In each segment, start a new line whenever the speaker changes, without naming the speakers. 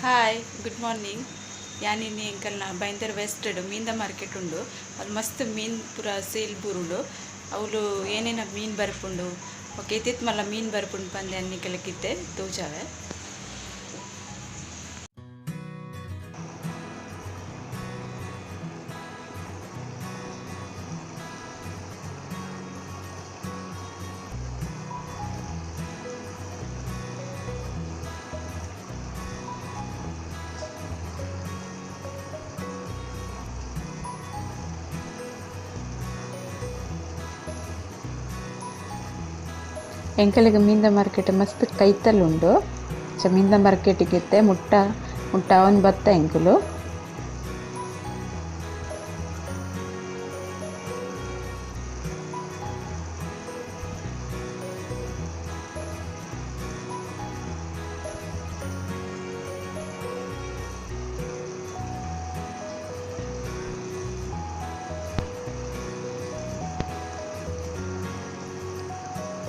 Hi, good morning. ಯಾನಿನಿ ಎಂಕಲ್ನ Bhayandar west ಮೀನ್ದ ಮಾರ್ಕೆಟ್ ಉಂಡು. ಅಲ್ಲಿ ಮಸ್ತ್ ಮೀನ್ ಪೂರ ಸೇಲ್ ಬೂರುಂಡು. ಅವ್ಲು ಏನೇನ ಮೀನ್ ಬರ್ಪುಂಡು, ಓಕೆ ಇತ್ತಿತ್ ಮಲ್ಲ ಮೀನ್ ಬರ್ಪುಂಡು ಪಂದೆ ಅನ್ನಿಕಲಕ್ಕಿತ್ತೆ ತೋಜಾವೆ. ಎಂಕಲೆಗ್ ಮೀನ್ದ ಮಾರ್ಕೆಟ್ ಮಸ್ತ್ ಕೈತಲ್ ಉಂಡು. ಚ ಮೀನ್ದ ಮಾರ್ಕೆಟಿಗೆ ಮುಟ್ಟ ಮುಟ್ಟ ಅವನ್ ಬತ್ತ ಎಂಕುಲು.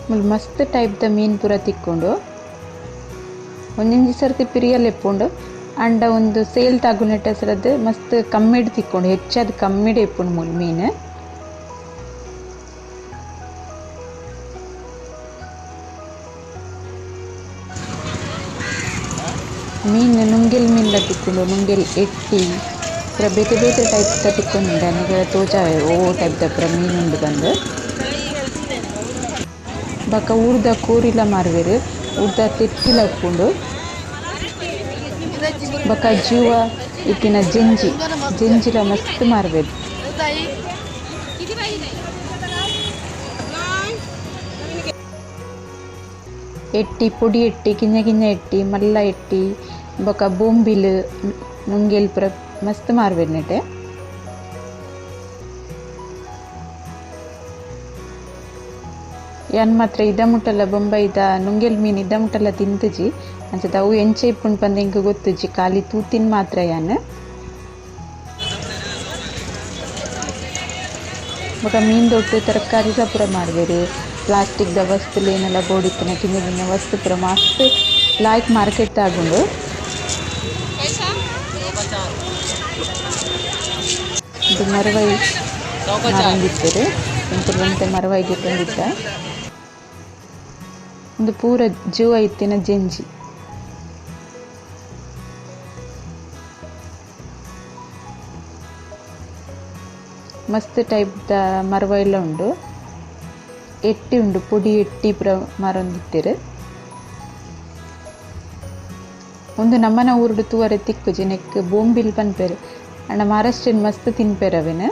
ಮುಲ್ ಮಸ್ತ್ ಟೈಪ್ ದ ಮೀನ್ ಪೂರ ತಿಕ್ಕೊಂಡು ಒಂಜೊಂಜಿ ಸರ್ತಿ ಪಿರಿಯಲ್ ಎಪ್ಪುಂಡು. ಅಂಡ ಒಂದು ಸೇಲ್ ತಾಗುನೆಟ್ಟ ಸರದ್ ಮಸ್ತ್ ಕಮ್ಮಿಡ್ ತಿಕ್ಕೊಂಡು, ಹೆಚ್ಚಾದ್ ಕಮ್ಮಿಡ್ ಎಪ್ಪುಂಡು ಮುಲ್ ಮೀನ್. ಮೀನ್ ನುಂಗೆಲ್ ಮೀನ್ಲ ತಿಕ್ಕೊಂಡು, ನುಂಗೆಲ್ ಎಟ್ಟಿ ಪೂರ ಬೇತೆ ಬೇತೆ ಟೈಪ್ ದ ತಿಕ್ಕೊಂಡು. ಅನಿಗ ತೋಜಾವೆ ಓ ಟೈಪ್ ದ ಪೂರ ಮೀನ್ ಉಂಡು ಬಂದು. ಬೊಕ ಊರ್ದ ಕೋರಿಲ ಮಾರ್ವೆರ್, ಊರ್ದ ತೆತ್ತಿಲ ಉಪ್ಪುಂಡು. ಬೊಕ ಜೂವ ಇತ್ತಿನ ಜೆಂಜಿ, ಜೆಂಜಿಲ ಮಸ್ತ್ ಮಾರ್ವೆರ್. ಎಟ್ಟಿ ಪೊಡಿ ಎಟ್ಟಿ ಕಿಂಜ ಕಿಂಜ ಎಟ್ಟಿ ಮಲ್ಲ ಎಟ್ಟಿ ಬೊಕ ಬೊಂಬಿಲ್ ನುಂಗೆಲ್ ಪೂರ ಮಸ್ತ್ ಮಾರ್ವೆರ್ ನೆಟೆ. ಯಾನ್ ಮಾತ್ರ ಇದ ಮುಟ್ಟಲ ಬೊಂಬೈದ ನುಂಗೆಲ್ ಮೀನ್ ಇದ ಮುಟ್ಟಲ ತಿಂತುಜಿ. ಅಂಚದ ಅವು ಎಂಚ ಇಪ್ಪುಂಡು ಪಂದ್ ಎಂಕ್ ಗೊತ್ತುಜಿ, ಖಾಲಿ ತೂತಿನ್ ಮಾತ್ರ ಯಾನ್. ಬೊಕ ಮೀನ್ ದೊಟ್ಟು ತರಕಾರಿಲ ಪೂರ ಮಾರ್ವೆರ್. ಪ್ಲಾಸ್ಟಿಕ್ ದ ವಸ್ತುಲು ಏನೆಲ್ಲ ಬೋಡಿತ್ತಿನ ಕಿನ್ನ ಕಿನ್ನ ವಸ್ತು ಪೂರ ಮಸ್ತ್ ಲಾಯ್ಕ್ ಮಾರ್ಕೆಟ್ ತಾಗುಂಡು. ಇದು ಮರವೈ ಮಾರೊಂದಿತ್ತೆರ್, ಎಂಕುಲು ಒಂತೆ ಮರವೈ ಗೆತೊಂದಿತ್ತ. ಉಂದು ಪೂರ ಜೂವ ಇತ್ತಿನ ಜೆಂಜಿ. ಮಸ್ತ್ ಟೈಪ್ ದ ಮರವೈಲ ಉಂಡು. ಎಟ್ಟಿ ಉಂಡು, ಪೊಡಿ ಎಟ್ಟಿ ಪೂರ ಮಾರೊಂದಿತ್ತೆರ್. ಉಂದು ನಮ್ಮನ ಊರುಡು ತೂವರೆ ತಿಕ್ಕುಜಿ, ನೆಕ್ ಬೊಂಬಿಲ್ ಪನ್ಪೆರ್. ಅಂಡ ಮಹಾರಾಷ್ಟ್ರನ್ ಮಸ್ತ್ ತಿನ್ಪೆರ್ ಅವೆನ್.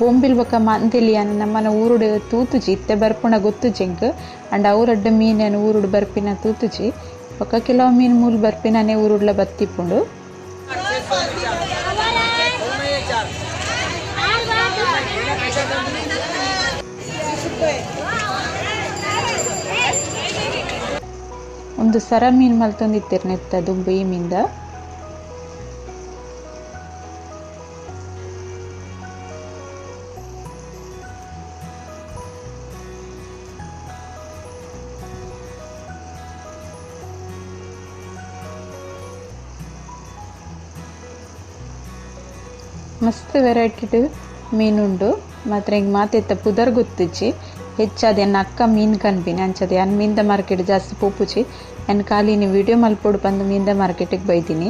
ಬೊಂಬಿಲ್ ಬೊಕ ಮಾಂತೆಲಿ ಯಾನ್ ನಮ್ಮನ ಊರುಡು ತೂತುಜಿ, ಇತ್ತೆ ಬರ್ಪುಣ ಗೊತ್ತುಜಿ ಎಂಕ್. ಅಂಡ ಅವು ರಡ್ಡ್ ಮೀನ್ ಯಾನ್ ಊರುಡು ಬರ್ಪಿನ ತೂತುಜಿ. ಬೊಕ ಕೆಲವು ಮೀನ್ ಮೂಲು ಬರ್ಪಿನನೆ ಊರುಡ್ಲ ಬತ್ತಿಪ್ಪುಂಡು. ಒಂದು ಸರ ಮೀನ್ ಮಲ್ತೊಂದಿತ್ತೆರ್ ನೆತ್ತ ದುಂಬು ಈ ಮೀನ್ದ. ಮಸ್ತ್ ವೆರೈಟಿಡ್ ಮೀನ್ ಉಂಡು. ಮಾತ್ರ ಎಂಕ್ ಮಾತೆತ್ತ ಪುದರ್ ಗೊತ್ತುಜಿ. ಹೆಚ್ಚಾದ್ ಎನ್ನ ಅಕ್ಕ ಮೀನ್ ಕನ್ಪಿನಿ, ಅಂಚದ ಯಾನ್ ಮೀನ್ದ ಮಾರ್ಕೆಟ್ ಜಾಸ್ತಿ ಪೋಪುಜಿ. ಯಾನ್ ಖಾಲಿ ವಿಡಿಯೋ ಮಲ್ಪೊಡು ಪಂದ್ ಮೀನ್ದ ಮಾರ್ಕೆಟಿಗೆ ಬೈದಿನಿ.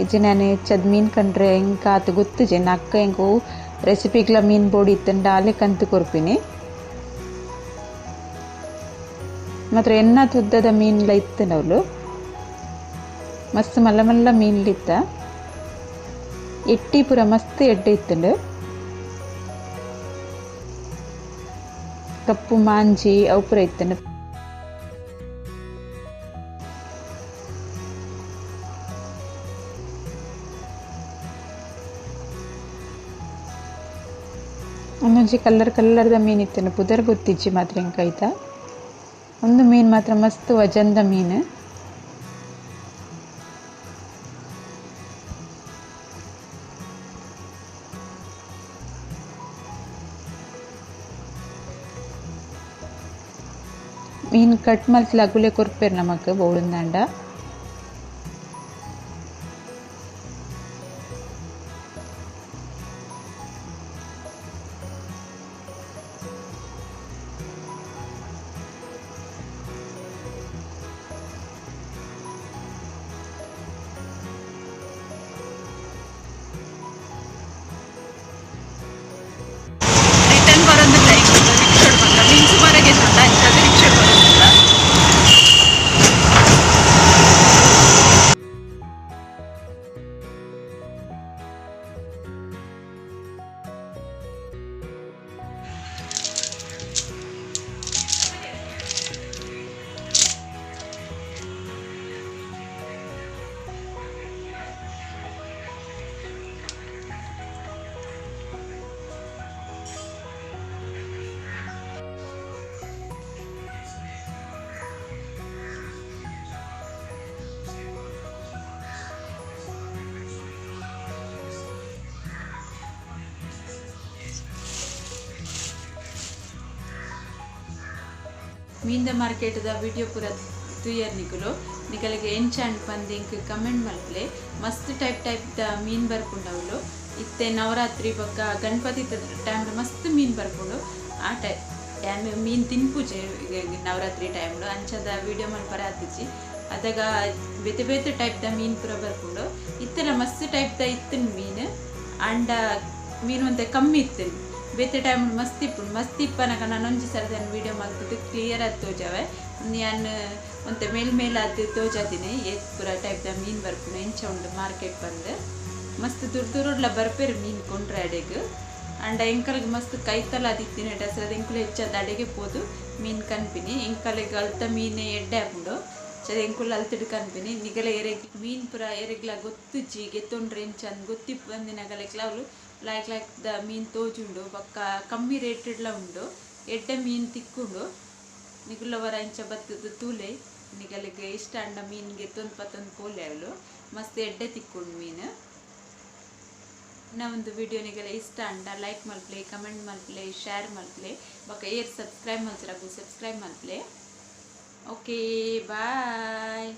ಇಜ್ಜಿ ನಾನು ಹೆಚ್ಚಾದ್ ಮೀನ್ ಕಂಡ್ರೆ ಎಂಕ್ ಆತ್ ಗೊತ್ತುಜಿ. ಎನ್ನ ಅಕ್ಕ ಎಂಕ್ ಒವು ರೆಸಿಪಿಗ್ಲ ಮೀನ್ ಬೋಡಿ ಇತ್ತುಂಡ ಆಲೆ ಕಂತ್ ಕೊರ್ಪಿನಿ. ಮಾತ್ರ ಎನ್ನ ಉದ್ದದ ಮೀನ್ಲ ಇತ್ತುಂಡು ಅವ್ಲು, ಮಸ್ತ್ ಮಲ್ಲ ಮಲ್ಲ ಮೀನ್ಲಿತ್ತ. ಎಟ್ಟಿ ಪೂರ ಮಸ್ತ್ ಎಡ್ಡೆ ಇತ್ತುಂಡು. ಕಪ್ಪು ಮಾಂಜಿ ಅವು ಪೂರ ಇತ್ತುಂಡು. ಒಂದೊಂಜಿ ಕಲರ್ ಕಲರ್ದ ಮೀನ್ ಇತ್ತುಂಡು, ಪುದರ್ ಗೊತ್ತಿಜ್ಜಿ ಮಾತ್ರ ಎಂಕ್ ಐತ. ಒಂದು ಮೀನ್ ಮಾತ್ರ ಮಸ್ತ್ ವಜನ್ದ ಮೀನ್. ಮೀನ್ ಕಟ್ ಮಲ್ತ್ಲ ಅಗುಲೆ ಕೊರ್ಪೆರ್ ನಮಕ್ ಬೋಡುಂದಾಂಡ. ಮೀನ್ದ ಮಾರ್ಕೆಟ್ದ ವಿಡಿಯೋ ಪೂರ ತೂಯರ್ ನಿಕುಲು ನಿಕಲಿಗೆ ಎಂಚಾಂಡ್ ಪಂದ್ ಎಂಕ್ ಕಮೆಂಟ್ ಮಲ್ಪಲೆ. ಮಸ್ತ್ ಟೈಪ್ ಟೈಪ್ the mean ಬರ್ಪುಂಡು ಇತ್ತೆ ನವರಾತ್ರಿ ಬೊಕ್ಕ ಗಣಪತಿ ಟೈಮ್ ಮಸ್ತ್ ಮೀನ್ ಬರ್ಪುಂಡು. ಆ ಟೈಮ್ ಮೀನ್ ತಿನ್ಪುಜೆ ನವರಾತ್ರಿ ಟೈಮ್ ಅಂಚದ ವಿಡಿಯೋ ಮಲ್ಪರೆ ಆತಿಜಿ. ಅದಾಗ ಬೇತೆ ಬೇತೆ ಟೈಪ್ the ಮೀನ್ ಪೂರ ಬರ್ಪುಂಡು. ಇತ್ತೆಲ ಮಸ್ತ್ ಟೈಪ್ ದ ಇತ್ತಿನ ಮೀನ್ ಅಂಡ ಮೀನು ಒಂತೆ ಕಮ್ಮಿ ಇತ್ತಿನ ಬೇತೆ ಟೈಮ್ ಮಸ್ತ್ ಇಪ್ಪುಂಡು. ಮಸ್ತ್ ಇಪ್ಪನಗ ನಾನೊಂಜಿ ಸಲ ವಿಡಿಯೋ ಮಲ್ತದ್ದು ಕ್ಲಿಯರ್ ಆದ್ ತೋಜಾವೆ. ಯಾನ್ ಒಂತೆ ಮೇಲ್ ಮೇಲ್ ಆದ್ ತೋಜಾದಿನಿ ಏತ್ ಪೂರ ಟೈಪ್ ದ ಮೀನ್ ಬರ್ಪುಂಡು ಎಂಚ ಉಂಡು ಮಾರ್ಕೆಟ್ ಬಂದು. ಮಸ್ತ್ ದೂರ ದೂರಡ್ಲ ಬರ್ಪೇರು ಮೀನ್ ಕೊಂಡ್ರೆ ಅಡೆಗ್. ಅಂಡ ಎಂಕಲ್ಗೆ ಮಸ್ತ್ ಕೈತಲ ಅದಿತ್ತಿನ ಅಸರದ ಎಂಕುಲು ಹೆಚ್ಚಾದ ಅಡೆಗೆ ಪೋದು ಮೀನ್ ಕನ್ಪಿನಿ. ಎಂಕಲೆಗ್ ಅಲ್ತ ಮೀನ್ ಎಡ್ಡೆ ಆಪುಂಡು ಚದ ಎಂಕುಲು ಅಲ್ತಿಡ್ ಕನ್ಪಿನಿ. ನಿಗಲ ಎರೆಗ್ ಮೀನ್ ಪೂರ ಎರೆಗ್ಲ ಗೊತ್ತುಜ್ಜಿ ಗೆತ್ತೊಂಡ್ರೆ ಎಂಚ ಅಂದ್ ಗೊತ್ತಿಪ್ಪು ಅಂದಿನಗಲೆಗ್ಲ ಅವ್ಲು ಲಾಯ್ಕ್ ಲಾಯ್ಕ್ ದ ಮೀನ್ ತೋಜುಂಡು. ಬೊಕ್ಕ ಕಮ್ಮಿ ರೇಟ್ಡ್ಲ ಉಂಡು, ಎಡ್ಡೆ ಮೀನ್ ತಿಕ್ಕುಂಡು. ನಿಗುಲವರ ಇಂಚ ಬತ್ತದ ತೂಲೆ ನಿಗಲಿಗೆ ಇಷ್ಟ ಅಂಡ ಮೀನ್ ಗೆತ್ತೊಂದು ಪತ್ತೊಂದು ಪೋಲೆ ಅವಳು ಮಸ್ತ್ ಎಡ್ಡೆ ತಿಕ್ಕುಂಡು ಮೀನು. ಒಂದು ವಿಡಿಯೋ ನಿಗಲ ಇಷ್ಟ ಅಂಡ ಲೈಕ್ ಮಲ್ಪಲೆ, ಕಮೆಂಟ್ ಮಲ್ಪಲೆ, ಶೇರ್ ಮಲ್ಪಲೆ. ಬೊಕ್ಕ ಏರ್ ಸಬ್ಸ್ಕ್ರೈಬ್ ಮಲ್ಸರಗು ಸಬ್ಸ್ಕ್ರೈಬ್ ಮಲ್ಪಲೆ. Okay bye.